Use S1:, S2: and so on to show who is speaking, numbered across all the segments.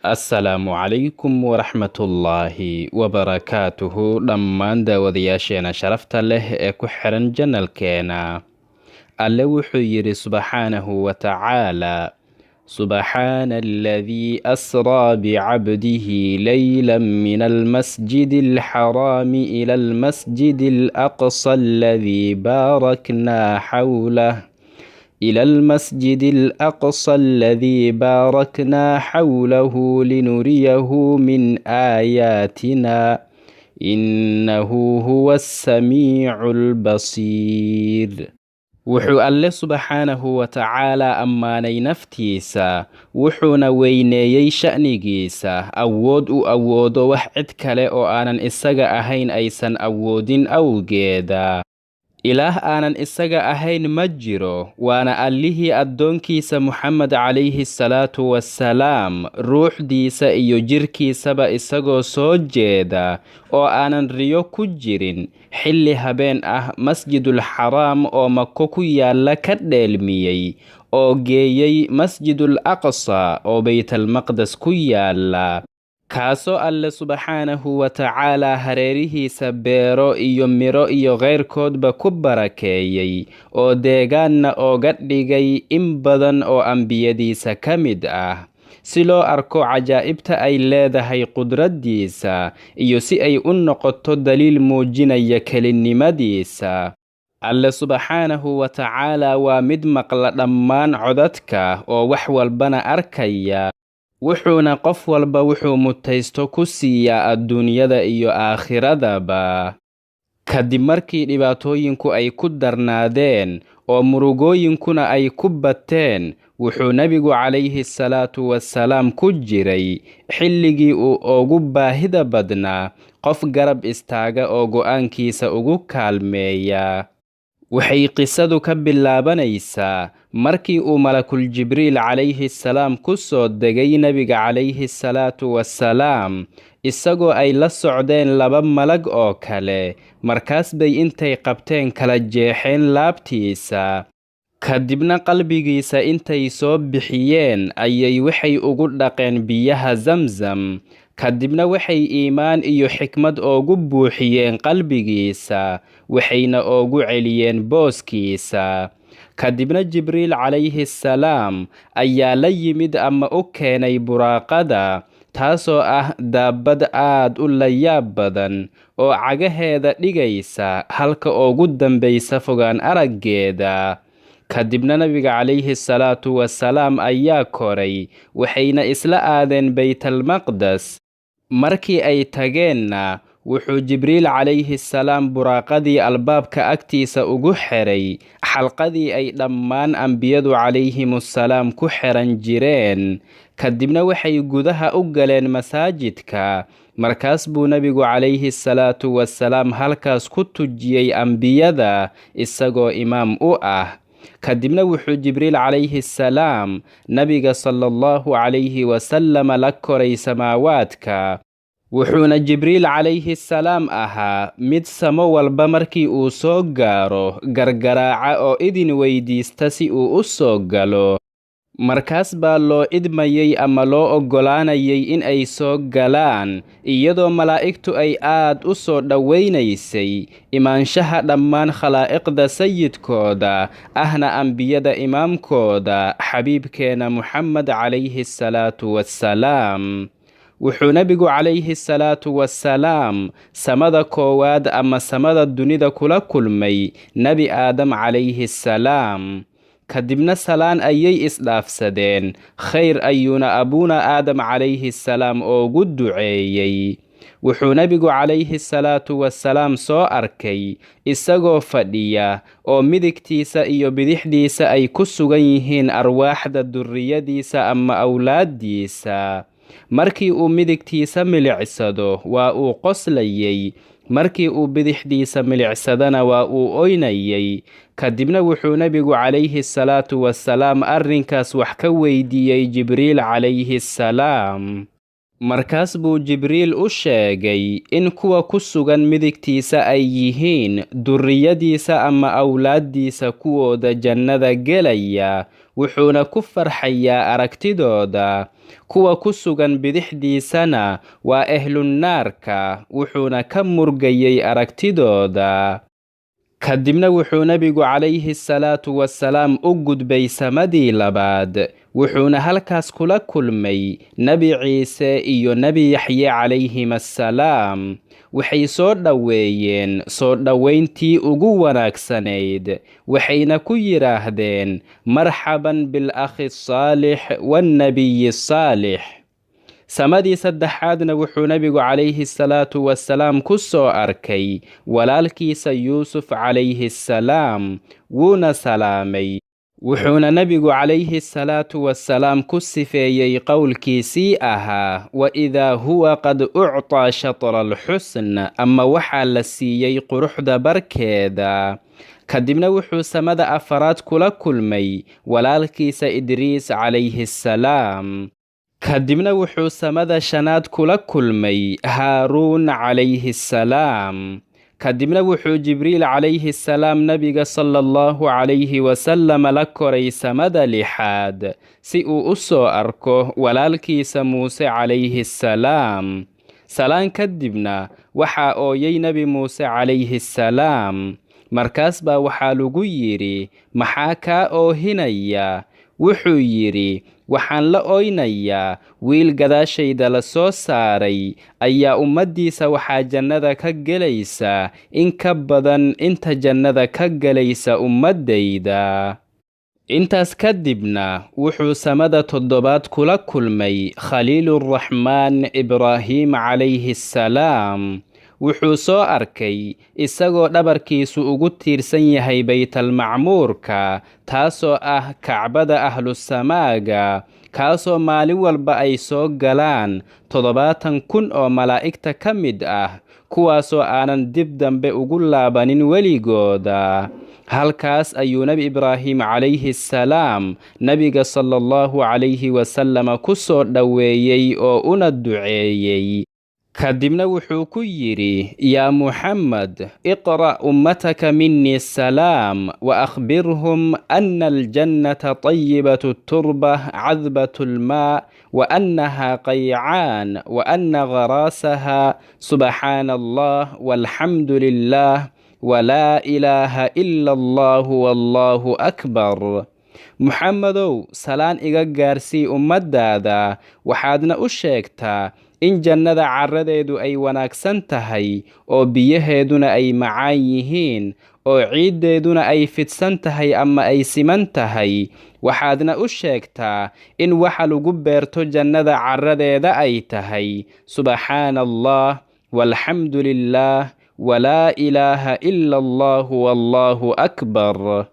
S1: Assalaamu calaykum waraxmatullaahi wabarakaatuhu dhammaan daawadayaasheena sharafta leh ee ku xiran janalkeena. Alle wuxuu yidhi subxaanahu wa tacaala: subxaana aladii asraa bicabdihi leyla min almasjidi alxaraami ila almasjidi alaqsa aladii baaraknaa xawlah إلى المسجد الأقصى الذي باركنا حوله لنريه من آياتنا إنه هو السميع البصير. Wuxuu Alle subxaanahu wa tacaalaa ammaanay naftiisa, wuxuuna weyneeyey sha'nigiisa, awood u awoodo wax cid kale oo aanan isaga ahayn aysan awoodin awgeeda. Ilaah aanan isaga ahayn ma jiro, waana Allihii addoonkiisa Muxamed calayhi salaatu wassalaam ruuxdiisa iyo jirkiisaba isagoo soo jeeda oo aanan riyo ku jirin xilli habeen ah Masjidul Xaraam oo Mako ku yaalla ka dheelmiyey oo geeyey Masjidul Aqsa oo Baytalmaqdes ku yaalla, kaasoo Alle subxaanahu wa tacaalaa hareerihiisa beero iyo midho iyo keyrkoodba ku barakeeyey oo deegaanna ooga dhigay in badan oo ambiyadiisa ka mid ah, si loo arko cajaa'ibta ay leedahay qudraddiisa iyo si ay u noqoto daliil muujinaya kelinimadiisa. Alle subxaanahu wa tacaalaa waa mid maqla dhammaan codadka oo wax walbana arkaya, wuxuuna qof walba wuxuu mutaysto ku siiyaa adduunyada iyo aakhiradaba. Kadib markii dhibaatooyinku ay ku darnaadeen oo murugooyinkuna ay ku bateen, wuxuu nebigu calayhi salaatu wassalaam ku jiray xilligii uu ugu baahida badnaa qof garab istaaga oo go'aankiisa ugu kaalmeeya. Waxay qisadu ka bilaabanaysaa markii uu malakul Jibriil calayhi salaam ku soo degay nebiga calayhi salaatu wassalaam, isagoo ay la socdeen laba malag oo kale. Markaas bay intay qabteen kala jeexeen laabtiisa, kadibna qalbigiisa intay soo bixiyeen ayay waxay ugu dhaqeen biyaha Zamzam, kadibna waxay iimaan iyo xikmad oogu buuxiyeen qalbigiisa, waxayna oogu celiyeen booskiisa. Kadibna Jibriil calayhi salaam ayaa la yimid ama u keenay buraaqada, taasoo ah daabad aad u layaab badan oo cagaheeda dhigaysa halka ugu dambaysa fogaan araggeeda. Kadibna nabiga calayhi salaatu wassalaam ayaa koray, waxayna isla aadeen Baytalmaqdes. Markii ay tageenna, wuxuu Jibriil calayhi salaam buraaqadii albaabka agtiisa ugu xiray xalqadii ay dhammaan ambiyadu calayhimusalaam ku xiran jireen. Kadibna waxay gudaha u galeen masaajidka. Markaas buu nebigu calayhi salaatu wassalaam halkaas ku tujiyey ambiyada isagoo imaam u ah. Kadibna wuxuu Jibriil calayhi salaam nabiga sala allahu calayhi wasalama la koray samaawaadka. Wuxuuna Jibriil calayhi salaam ahaa mid samo walba markii uu soo gaaro gargaraaca oo idin weydiista si uu u soo galo. Markaas baa loo idmayey ama loo oggolaanayay in ay soo galaan, iyadoo malaa'igtu ay aad u soo dhowaynaysay imaanshaha dhammaan khalaa'iqda sayidkooda ahna ambiyada imaamkooda xabiibkeena Muxamed calayhi salaatu wassalaam. Wuxuu nebigu calayhi salaatu wassalaam samada koowaad ama samada dunida kula kulmay Nebi Aadam calayhi salaam. Kadibna salaan ayay isdhaafsadeen, khayr ayuuna abuuna Aadam calayhi salaam oogu duceeyey. Wuxuu nebigu calayhi salaatu wassalaam soo arkay isagoo fadhiya oo midigtiisa iyo bidixdiisa ay ku sugan yihiin arwaaxda durriyadiisa ama awlaaddiisa. Markii uu midigtiisa milicsado waa uu qoslayey, markii uu bidixdiisa milicsadana waa uu oynayey. Kadibna wuxuu nebigu calayhi salaatu wassalaam arrinkaas wax ka weydiiyey Jibriil calayhi salaam. Markaas buu Jibriil u sheegay in kuwa ku sugan midigtiisa ay yihiin durriyadiisa ama awlaaddiisa kuwooda jannada gelaya, wuxuuna ku farxayaa aragtidooda. Kuwa ku sugan bidixdiisana waa ehlunnaarka, wuxuuna ka murgayey aragtidooda. Kadibna wuxuu nebigu calayhi salaatu wasalaam u gudbay samadii labaad, wuxuuna halkaas kula kulmay Nebi Ciise iyo Nebi Yaxye calayhim assalaam. Waxay soo dhoweeyeen soo dhoweyntii ugu wanaagsanayd, waxayna ku yidhaahdeen: marxaban bilakhi saalix wannabiyi saalix. Samadii saddexaadna wuxuu nebigu calayhi salaatu wasalaam ku soo arkay walaalkiisa Yuusuf calayhi assalaam, wuuna salaamay. Wuxuuna nebigu calayhi salaatu wasalaam ku sifeeyey qowlkiisii ahaa: waidaa huwa qad uctaa shatra alxusn, ama waxaa la siiyey quruxda barkeeda. Kadibna wuxuu samada afaraad kula kulmay walaalkiisa Idriis calayhi assalaam. Kadibna wuxuu samada shanaad kula kulmay Haaruun calayhi assalaam. Kadibna wuxuu Jibriil calayhi assalaam nebiga sala allahu calayhi wasallam la koray samada lixaad si uu u soo arko walaalkiisa Muuse calayhi assalaam. Salaan kadibna waxaa ooyay Nebi Muuse calayhi assalaam. Markaas baa waxaa lagu yidhi: maxaa kaa oohinaya? Wuxuu yidhi: waxaan la oynayaa wiil gadaashayda la soo saaray ayaa ummaddiisa waxaa jannada ka gelaysa in ka badan inta jannada ka gelaysa ummaddayda. Intaas kadibna wuxuu samada toddobaad kula kulmay Khaliiluraxmaan Ibraahiim calayhi assalaam. Wuxuu soo arkay isagoo dhabarkiisu ugu tiirsan yahay Baytalmacmuurka, taasoo ah Kacbada ahlusamaaga, kaasoo maalin walba ay soo galaan 70,000 oo malaa'igta ka mid ah, kuwaasoo aanan dib dambe ugu laabanin weligooda. Halkaas ayuu Nebi Ibraahim calayhi assalaam nebiga sala allahu calayhi wasallam ku soo dhoweeyey oo una duceeyey. Kadibna wuxuu ku yidhi: yaa Muxamed, iqra' ummataka minii salaam wa akhbirhum ana aljannata tayibatu turba cadbatu lmaa, wa annaha qaycaan, wa anna gharaasaha subxaana allah walxamdu lilah walaa ilaaha ila allahu wallahu akbar. Muxamedow, salaan iga gaarsii ummaddaada, waxaadna u sheegtaa in jannada carradeedu ay wanaagsan tahay, oo biyaheeduna ay macaan yihiin, oo ciiddeeduna ay fidsan tahay ama ay siman tahay. Waxaadna u sheegtaa in waxa lagu beerto jannada carradeeda ay tahay subxaana allah walxamdu lilah walaa ilaaha ila allahu wallahu akbar.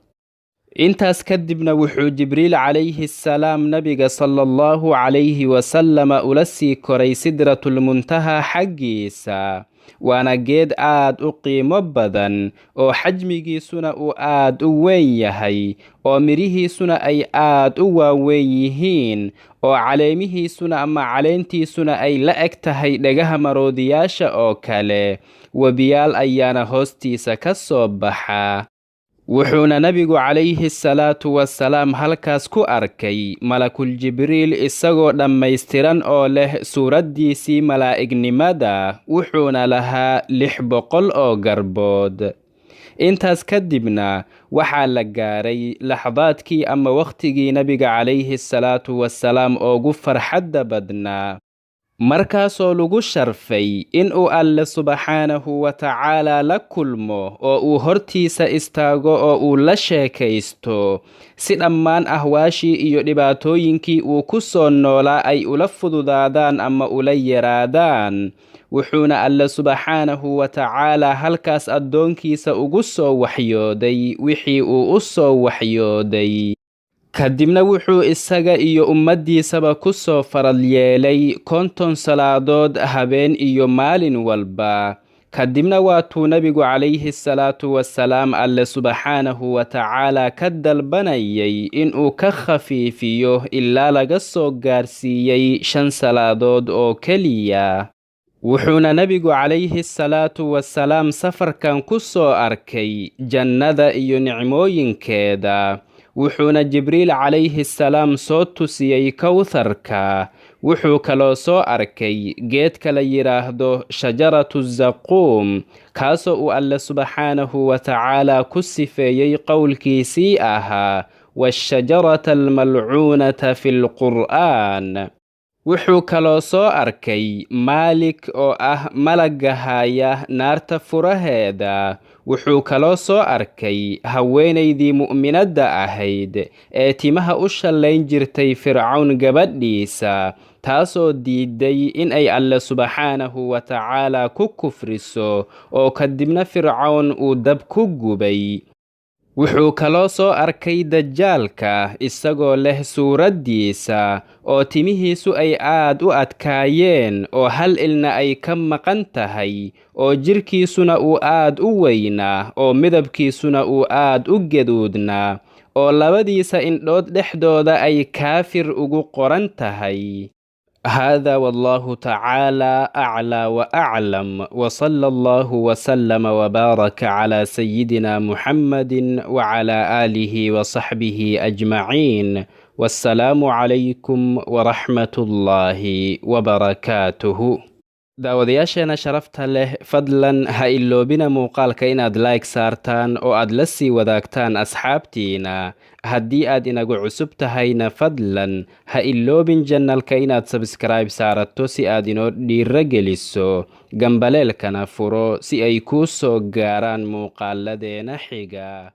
S1: Intaas kadibna wuxuu Jibriil calayhi assalaam nebiga sala allahu calayhi wasalama ula sii koray Sidratulmuntaha xaggiisa. Waana geed aad u qiimo badan oo xajmigiisuna uu aad u weyn yahay, oo midhihiisuna ay aad u waaweyn yihiin, oo caleemihiisuna ama caleentiisuna ay la eg tahay dhagaha maroodiyaasha oo kale. Webiyaal ayaana hoostiisa ka soo baxa. Wuxuuna nebigu calayhi salaatu wasalaam halkaas ku arkay Malakul Jibriil isagoo dhammaystiran oo leh suuraddiisii malaa'ignimada, wuxuuna lahaa 600 oo garbood. Intaas kadibna waxaa la gaaray laxdaadkii ama wakhtigii nebiga calayhi salaatu wasalaam oogu farxadda badnaa, markaasoo lagu sharfay inuu Alle subxaanahu wa tacaalaa la kulmo oo uu hortiisa istaago oo uu la sheekaysto, si dhammaan ahwaashii iyo dhibaatooyinkii uu ku soo noolaa ay ula fududaadaan ama ula yaraadaan. Wuxuuna Alle subxaanahu wa tacaalaa halkaas addoonkiisa ugu soo waxyooday wixii uu u soo waxyooday. Kadibna wuxuu isaga iyo ummaddiisaba ku soo farad yeelay 50 salaadood habeen iyo maalin walba. Kadibna waatuu nebigu calayhi salaatu wasalaam Alle subxaanahu wa tacaalaa ka dalbanayay inuu ka khafiifiyo ilaa laga soo gaarsiiyey 5 salaadood oo keliya. Wuxuuna nebigu calayhi salaatu wasalaam safarkan ku soo arkay jannada iyo nicmooyinkeeda. Wuxuuna Jibriil calayhi salaam soo tusiyey Kowtharka. Wuxuu kaloo soo arkay geedka la yidhaahdo shajaratu zaquum, kaasoo uu Alle subxaanahu wa tacaala ku sifeeyey qowlkiisii ahaa waashajarata almalcuunata fi lqur'aan. Wuxuu kaloo soo arkay Maalik oo ah malagga haya naarta furaheeda. Wuxuu kaloo soo arkay haweenaydii mu'minadda ahayd ee timaha u shallayn jirtay Fircawn gabadhiisa, taasoo diiday in ay Alle subxaanahu wa tacaala ku kufriso, oo kadibna Fircawn uu dab ku gubay. Wuxuu kaloo soo arkay Dajaalka isagoo leh suuraddiisa, oo timihiisu ay aad u adkaayeen, oo hal ilna ay ka maqan tahay, oo jirkiisuna uu aad u weynaa, oo midabkiisuna uu aad u gaduudnaa, oo labadiisa indhood dhexdooda ay kaafir ugu qoran tahay. Hada wallahu tacaala aclaa wa aclam, wsala allahu wslama wbaaraka cala sayidina muxamadi wcala aalihi wasaxbihi ajmaciin, wassalaamu calaykum waraxmat ullaahi wabarakaatuhu. Daawadayaasheena sharafta leh, fadlan ha iloobina muuqaalka inaad like saartaan oo aad la sii wadaagtaan asxaabtiina. Haddii aad inagu cusub tahayna, fadlan ha iloobin channelka inaad subscribe saarato si aad inoo dhiiro geliso, gambaleelkana furo si ay kuu soo gaaraan muuqaaladeena xiga.